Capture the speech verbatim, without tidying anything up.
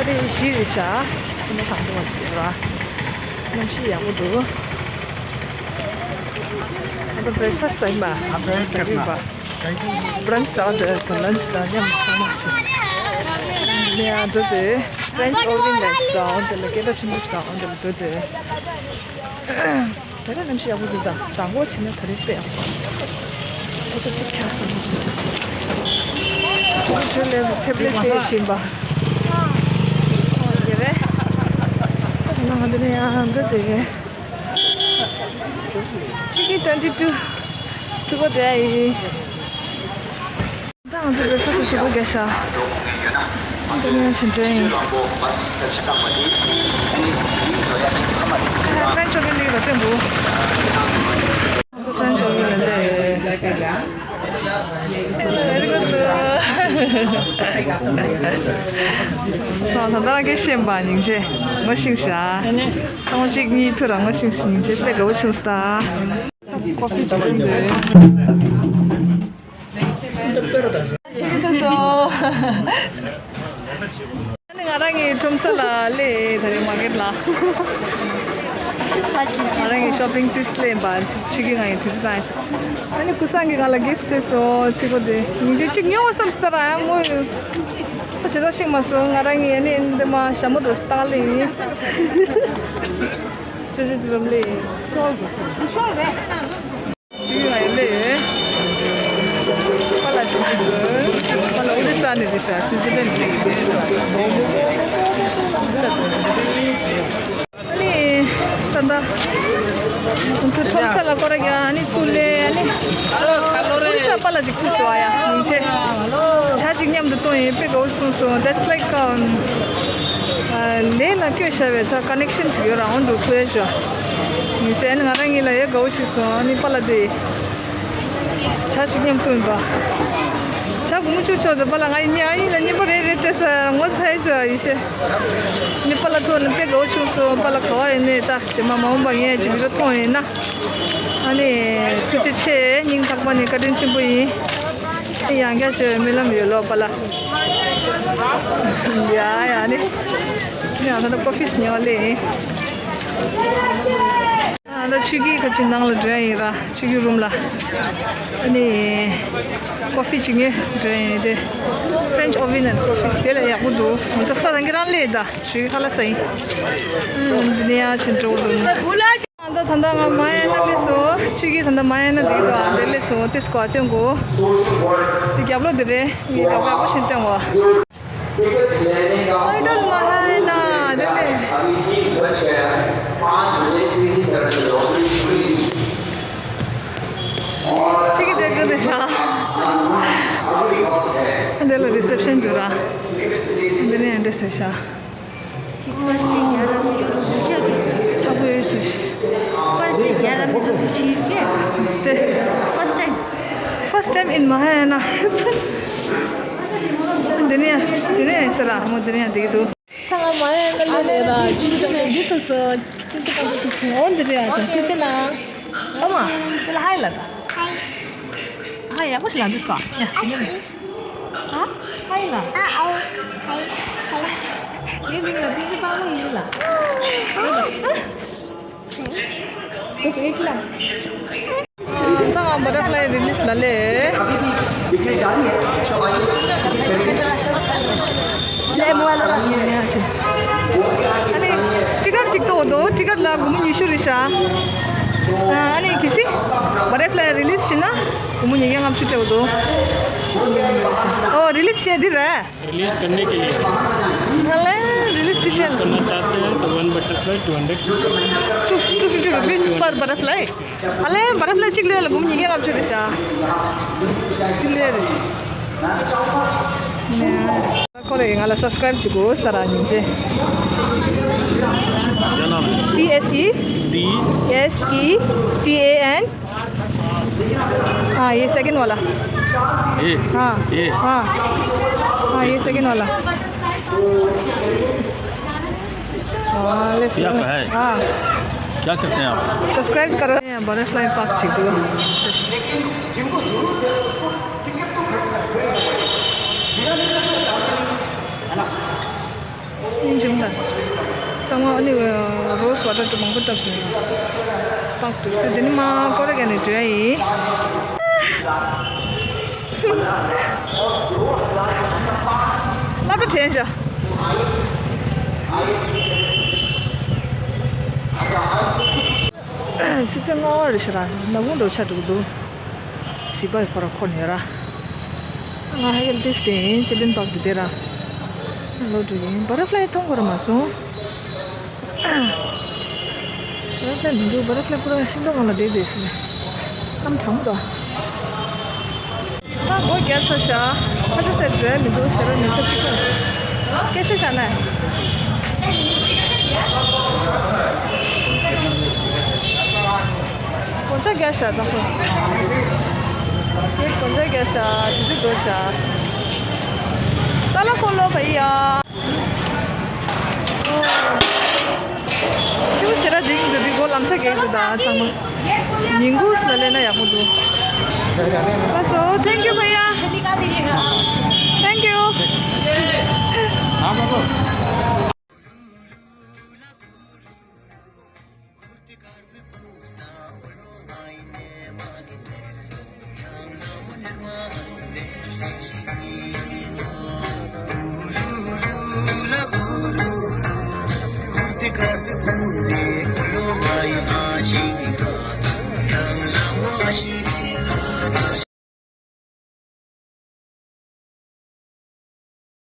ལས་བཞི་རེད་ཤག་ཁྱིམ་ཚང་དང་པོ་བ་ཅིག་རེད་བ། གནམ་གཤིས་ཡག་པོ་འདུག་ང་ཚོ་breakfast ཟ་ཡིན་པ། ཟ་ཡིན་པ། brunch ཟ་བ་དང་lunch དང་མཉམ་དུ་ཚང་མ་ཅིག་ནས་ཡང་འགྲོ་དེ། French oven ལ་ཞིག་དང་། འོན་ཏེ་ལ་སྐད་གྲགས་ཆེན་པོ་ཞིག་དང་། འོན་ཏེ་ལ་འགྲོ་དེ། ད་རེས་གནམ་གཤིས་ཡག་པོ་འདུག་ད་དང་པོ་བྱས་ན་ད་རེས་དཔེ་ཡག་པོ། ཨོ་ཏོ་གཅིག་ཁྱག་སོང་། ཚུར་འཕྲོས་ལས་ཕེབས་ལས་རྩེད་ཕྱིན་པ། ཨོ་ཡེ་རེད། ད་ང་འདི་ནས་ཡང་འདི་དེ་རེད། ཆིག་གི་twenty two ཚུར་འགྲོ་བསྡད་ཡིན། ད་ང་ཚོ་breakfast ཟ་ས་སྒོ་རྒྱག་ཤག་ཨ་ད་ནི་ཕྱིན་དྲན་ཡིན། French oven འདི་ལ་སྟོན་དགོས། ང་ཚོ་French oven ལ་སླེབས། Very good. སང་ད་ལྟ་སྐད་ཤེས་པ་སྙིང་རྗེ། ངོ་ཤེས་ཤག་ཐེངས་གཅིག་གཉིས་ཐུག་ར་ངོ་ཤེས་སྙིང་རྗེ། དཔེ་དགའ་བོ་བྱུང་སོང་ད། ཀོ་ཧྥི་ཅིག་སྟོན་དགོས། ཆེ་གི་ཐུག་སོང་། ཨ་ནི་ང་རང་གི་ཁྲོམ་ས་ལ་སླེབས། ད་རེས་མར་ཀེཊ་ལ། ང་རང་གི་shopping ཏིས་ལེན་པ་ཆུ་གི་ང་ཡི་དུས་སུ་དང་། ཨ་ནི་ཀུ་སང་གི་ང་ལ་gift སྟེར་སོང་། ཚིག་པོ་དེ་ཉིན་ཞག་གཅིག་ཉོ་བསམ་སྟེ་ར་ཡང་ངོ་ཡོད། ད་བྱེད་ཐབས་ཤིག་མ་སོང་། ང་རང་གི་ཨ་ནི་འདི་མ་ཞྭ་མོ་འགྲོ་ཞིག་བཏང་ལེ་ཡིན། ཅོ་ཅོ་ཙི་རམ་ལེ་ཡིན། ཅི་ཡོད་ང་ཡི་ལེ། པ་ལ་ཅི་ཡོད། པ་ལ་ཨོ་རི་ས་ནས་རེད་ཤག་སུའི་ཙི་ལན་ནས་རེད། ཨ་ནི་ད་ལྟ་ང་ཚོ་ཁྲོམ་ས་ལ་སྐོར་ར་རྒྱག་ཨ་ནི་ཚུར་སླེབས། ཨ་ནི་ཨོ་རི་ས་པ་ལ་ཅིག་ཐུག་སོང་། ཨ་ཡ་སྙིང་རྗེ། ཇ་ཅིག་མཉམ་དུ་བཏུང་ཡིན། དཔེ་དགའ་བོ་བྱུང་སོང་། That's like, um, ལས་ལ་བསྐྱོད་བྱ་བའི་ད་connection ཅིག་ཡོད་ར། འོ་འདུག་ཐུག་ཡ་ཅོ། ཉིན་བྱས་ང་རང་ཉིད་ལ་ཡ་དགའ་བོ་ཞིག་སོང་། ཨ་ནི་པཱ་ལགས་དེ་ཇ་ཅིག་མཉམ་བཏུང་པ། ཇ་གུ་མུ་ཅུ་ཆོག་དེ་པཱ་ལགས་ང་ཡི་ཉིན་ཨ་ཡིན་ལ་གཉིས་པ་རེ་རེ་སྤྲད་ས་ངོ་ཚ་ཡ་ཅོ་ཡི་ཤེ། ཨ་ནི་པཱ་ལགས་ཐུག་ནི་དཔེ་དགའ་བོ་བྱུང་སོང་། པཱ་ལགས་ག་བ་ཡིན་ནི་ད་རྗེས་མ་མ་འོངས་པ་ངས་ཅིག་བི་ཌི་ཡོ་མཐོང་ཡིན་ན། ཨ་ནི་ཐུགས་རྗེ་ཆེ། སྙིང་ཐག་པ་ནས་བཀའ་དྲིན་ཆེན་པོ་ཡིན། ཡང་བསྐྱར་བྱས་སྨོན་ལམ་ཡོད་ལོ་པཱ་ལགས། ཡ་ཡ་ནི། ཡང་ད་ལྟ་ཀོ་ཧྥི་ཉོ་ལེ། ཨ་ད་ཆུ་གི་ཁ་ཅིག་ནང་ལ་འགྲོ་ཡ་ཡིན་ར། ཆུ་གི་རུམ་ལ། ཨ་ནི་ཀོ་ཧྥི་ཅིག་ཉོས་འགྲོ་ཡ་ཡིན་ཏེ། French oven and coffee དེ་ལ་ཡག་པོ་འདུག་ང་ཚོ་ས་དང་གི་རང་ལས་ད་ཆུ་གི་ཁ་ལ་ས་ཡིན། ཨ་འདི་ནས་ཡང་ཕྱིན་འགྲོ་འདུག་ད་ད་ལྟ་ང་མ་ཡ་ན་སླེབས་སོང་། ཆུ་གི་ད་ལྟ་མ་ཡ་ན་འདི་ག་འདི་སླེབས་སོང་། ཏིས་ཀོ་སྟོན་གོ། འདི་རྒྱབ་ལོགས་འདི་རེད། ངས་རྒྱབ་ལོགས་ཡག་པོ་ཞིག་སྟོན་གོ། Hotel Mahayana འདི་རེད། ཆུ་གི་འདི་ག་འདི་ཤག་འདི་ལ་reception འདུག་ར། འདི་ནས་འདི་ཟེར་ཤག་ཚ་པོ་ཡོད་ཤག་དེ། First time in Mahayana. འདི་ནས་འདི་ནས་ཟེར་ར་མོ། འདི་ནས་འདི་གི་འདུག་ད་ང་མ་ཡ་ན་ལ་ལས་ར་ཅི་གི་ནས་འདི་ཐུག་སོང་། ཅི་ཚེ་གང་ཐུག་སོང་། འོ་འདི་རེད། ཨ་ཅག་ཐུགས་རྗེ་གནང་། ཨ་མ། འདི་ལ་ཧའི་ལ་ད། ཧའི། ཧའི་ཡག་པོ་ཞིག་ལ་འདུག་སྐོ། ཡ། ཨ་ཤི། ཧ། ཧའི་ལ། ཨ་ཨོ། ཧའི། ཧའི། ངའི་མིང་ལ་ཏི་ཙི་པ་མོ་ཡིན་ལ། ད་ང་butterfly release ལ་ལས། ཨ་ནི་ཊི་ཀེཊ་གཅིག་གཏོང་འདུག་ཊི་ཀེཊ་ལ་སྒོར་མོ་ཉི་ཤུ་རེད་ཤག་ཨ་ནི་གལ་སྲིད་butterfly release བྱས་ན་སྒོར་མོ་ཉིས་བརྒྱ་ལྔ་བཅུ་སྤྲད་འདུག་ཨོ་release བྱས་འདི་རེད། रिलीज करने के लिए। ང་ལ་release དེ་བྱས། रिलीज करना चाहते हैं तो one butterfly two hundred। Two, two fifty rupees per butterfly. ཨ་ལས་butterfly གཅིག་ལོས་ལ་སྒོར་མོ་ཉིས་བརྒྱ་ལྔ་བཅུ་རེད་ཤག་ལོས་རེད། ཁོ་རེ་ང་ལ་subscribe བྱེད་དགོས་ས་ར་ཉིན་ཆེ། क्या नाम है? T S E। T। S E T A N। हाँ, ये सेकंड वाला। ये? हाँ। ये? हाँ। हाँ, ये सेकंड वाला। हाँ, ले क्या है? हाँ। क्या करते हैं आप? सब्सक्राइब करो। ये बटरफ्लाई पार्क छिकु। है ना? ནི་རོ་སི་ཝ་ཊར་དུ་མང་པོ་བཏབ་སོང་། པག་ཏུ་དེ་ནི་མ་ཀོ་རེ་ག་ནས་འདྲ་ཡིན། ལབ་པ་དྲན་བྱ། ཆུ་ཚོད་ལྔ་པ་རེད་ཤག་ར། ནག་ཁུང་འགྲོ་ཆགས་འགྲོ་གི་འདུག་གཟིགས་པ་ཡི་ཁོ་ར་འཁོར་ནས་ར། ང་ཧ་གལ་ཏིས་དེ་ཡིན་ཅི་ལིན་པག་གི་དེ་ར། ལོ་དྲུག་ཡིན། བ་ཊར་ཕ་ལའི་མཐོང་དགོས་ར་མ་སོང་། བ་ཊར་ཕ་ལའི་མི་འདུག་བ་ཊར་ཕ་ལའི་པུ་ར་ཤིང་སྡོང་སྒང་ལ་བསྡད་བསྡད་ཟེར། གནམ་གྲང་མོ་འདུག་ད་སྒོ་རྒྱག་ཚར་ཤག་ཁ་ཆེ་སེ་འགྲོ་ཡ་མི་འདུག་ཞེ་དྲག་མི་ཚེ་གཅིག་པ། སྐད་ཆ་བྱ་ན། དགོང་ཆ་རྒྱག་ཤག་ད་ཁོ། ཁྱེད་དགོང་ཆ་རྒྱག་ཤག་དུས་ཚོད་འགྲོ་ཤག་ཏཱ་ལ་ཀོ་ལོ་བ་ཡ། ཁྱོད་ཞེ་དྲག་འགྲིག་འདུག་འདི་སྒོ་ལམ་སེང་གེ་འདུག་ད་ཚང་མ། ཉིན་གུང་ལ་སླེབས་ན་ཡག་པོ་འདུག་ལགས་སོ། Thank you ཕ་ཡ། Thank you.